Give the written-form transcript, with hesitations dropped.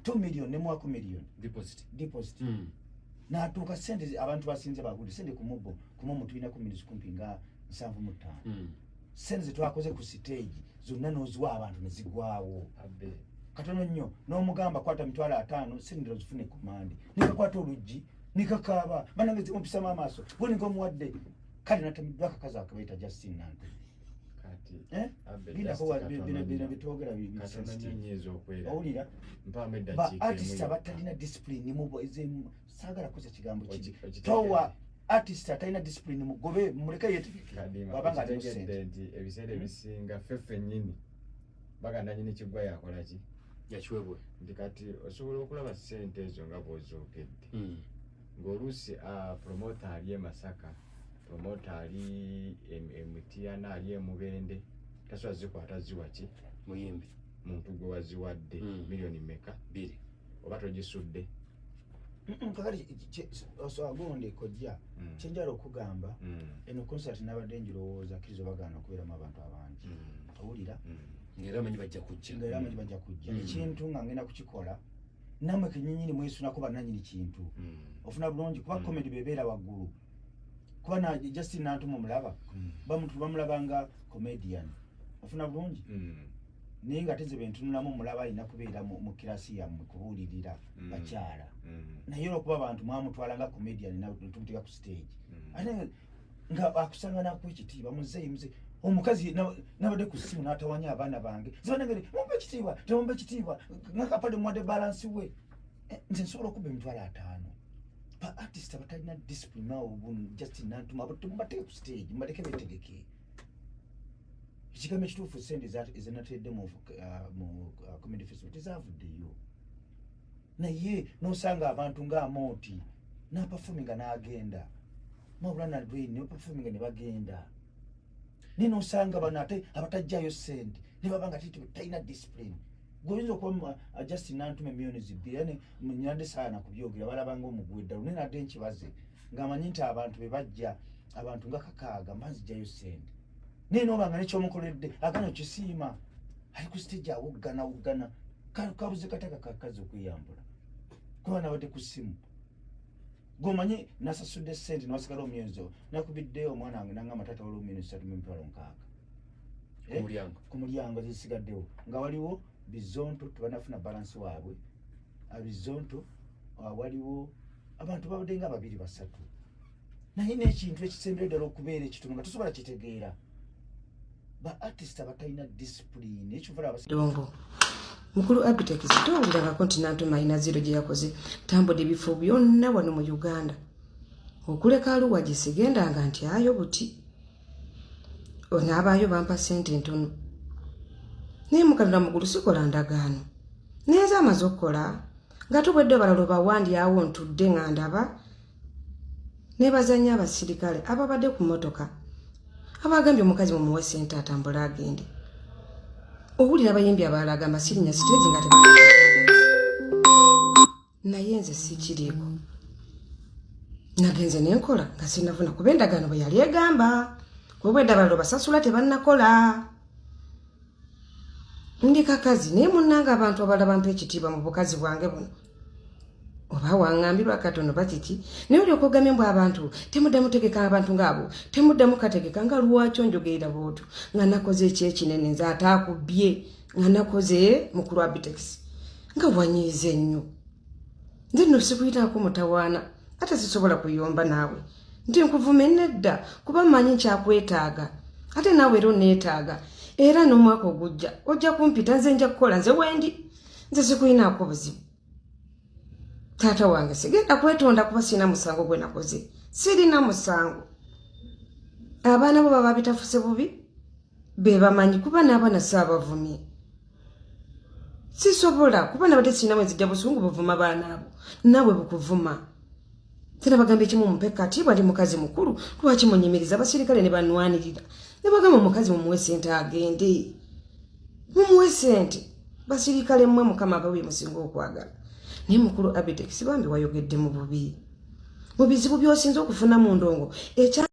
2 million nemuwako million deposit. Deposit. Natuuka sente abantu basinze bagudde sente ku mubbo kumomo tulinaku miliyoni kumpi nga 75. Sente zetwakoze ku stage zonna n'oziwa abantu ne zigwawo. Abe. Katono nnyo n'omugamba kwata 50,000, sente ozifune ku mande, nekakwata oluggi nekakaaba, banange zimumpisamu amaaso boninga omuwadde. Kale natamiddwa akakazi akabaita Justin Nantu. Kati Eh? Abe, Lindako just bino katono bino nnyo. bitwogera Katono nnyo sensitive. nnyinza okwera. Owulira? Mpaamu Ba eddakiika artist emu yokka. abatalina discipline saagala kukozesa kigambo kibi. Okitegedde. Towa artist atalina discipline, mugobe, muleke yetegeke. Kadima, bw'aba nga alimu okitegedde sente. Nti ebiseera ebisinga ffe ffennyini baganda nyini kiggwa yakola ki? Yakiwebwe. Nti kati osobola okulaba ssente ezo nga bw'ozoogedde, ng'oluusi promoter ali e Masaka, promoter ali e Mityana, ali e Mubende, tasobola zikwata ziwa ki? Muyimbi. Muntu gwe waziwadde. Miliyoni meka? 2. Oba togisudde? Kakati agonde kojja, kyenjala okugamba, eno concert nabadde njirowooza kkiriza obagaana okubeeramu abantu abangi. Owulira? Ngaera amanyi bajja kujja. Nga era amanyi bajja kujja. Ekintu nga ngenda kukikola nammwe kenyinyini mwesunako bannanyini kintu. Ofuna bulungi kuba comedy bebeera waggulu, kuba na Justin Nantumu mulaba, bamulaba nga comedian, ofuna bulungi? Naye nga teze bentunulamu mulaba alina kubeera mu kirasi yammwe kubuulirira bakyala. Naye olwokuba abantu mwamutwala nga comedian netumuteeka ku stage, ate nga akusanga nakuwa ekitiibwa. Muzeeyi, muzeeyi omukazi nabadde ku ssimu n'atawanya abaana bange, zibanengeri mumpe ekitiibwa, temumpe ekitiibwa nga kapale muwadde balance we. Eh, nze nsobola okubba 50,000. Ba artist abatalina discipline awo, Justin Nantuma, abo temubateeke ku stage, mubaleke betegeke. Ekigambo ekituufu, sente ezenateredde mu comedy festival tezavuddeyo, naye nosanga abantu ngaamooti naperforminga n'agenda, mabulana dwayne nebaperforminga ne bagenda, naye nosanga bano ate abatajjayo sente ne baba nga talina discipline. Gweoyinza okuba Justin Nantuma emiliyoni 2 era nyadde saana kubyogera, balabanga omugwa eddalu, naye nadde nkibaze ng'amanyi nti abantu be bajja, abantu nga 6 mba nzijjayo sente, naye noba nga nekyomukoledde agana okisiima, ali ku stage awoggana woggana. Kabuze kataka kakazi okweyambula kuba nabadde ku ssimu gwomanyi nasasudde sente newasigala omyezi, nakubidde omwana wange nangamba, taata, waliwo 360,000. Ku mulyango. Ku mulyango zisigaddewo, nga waliwo Bizonto tebanafuna balance waabwe. Bizonto, waliwo abantu babadde nga babiri basatu, naye n'ekintu ekisembere ddala okubeera ekitono nga tosobola kitegeera, ba artist abatalina discipline ekivala. Dongo mukulu Abitex, towulirangako nti Nantuma alina zero gye yakoze. Tambudde ebifo byonna wano mu Uganda okuleka Aluwa gye sigendanga nti ayo buti onaabaayo bampa sente ntono, naye mukalira mugulu sikola ndagaano, naye nze amaze okukola nga tubwedde abalala obawandi awo ntudde nga ndaba. Nebaza nnyo abasirikale ababadde ku mmotoka abagambye omukazi mumuwe sente atambule agende. Owulira abayimbi abalala agamba sirinya siteegi nga teba, naye nze sikiriiko. Nagenze nenkola nga sinafuna kuba endagaano bwe yali egamba, kuba bwedda abalala obasasula tebannakola. Ndi kakazi, naye munnanga abantu abalala bampa ekitiibwa mu bukazi bwange buno, oba waŋŋambirwa katono bakiki, naye olyoka ogambye mbu abantu temuddamu tegeka, abantu ngaabo temuddamu kategeka. Nga lwaki onjogerera bwotyo nga nakoze ekyekinene? Nze ate akubbye nga nakoze mukulu Abitex nga wanyiize nnyo. Nze nno sikuyitaako mutawaana, ate sisobola kuyomba naawe nti nkuvume, nedda, kuba mmanyi nkyakwetaaga, ate naawe era oneetaaga, era n'omwaka ogujja ojja kumpita, nze nja kukola, nze wendi, nze sikuyinaako buzibu. Taata wange, sigenda kwetonda kuba sirina musango gwe nakoze, sirina musango. Abaana bo baba bitafuse bubi be bamanyi, kuba n'abaana saabavumye, sisobola kuba nabadde sirina bwe nzijja busungu buvuma baana abo naawe bukuvuma. Tera bagamba ekimu, mumpe katiibwa, ndi mukazi mukulu, lwaki munyimiriza? Abasirikale ne banwanirira ne bagamba omukazi mumuwe sente agende, mumuwe sente. Basirikale mmwe, Mukama abawe musinga okwagala. Naye mukulu Abitex, bambi wayogedde mu bubi, mu bizibu by'osinza okufuna mu ndongo ekya.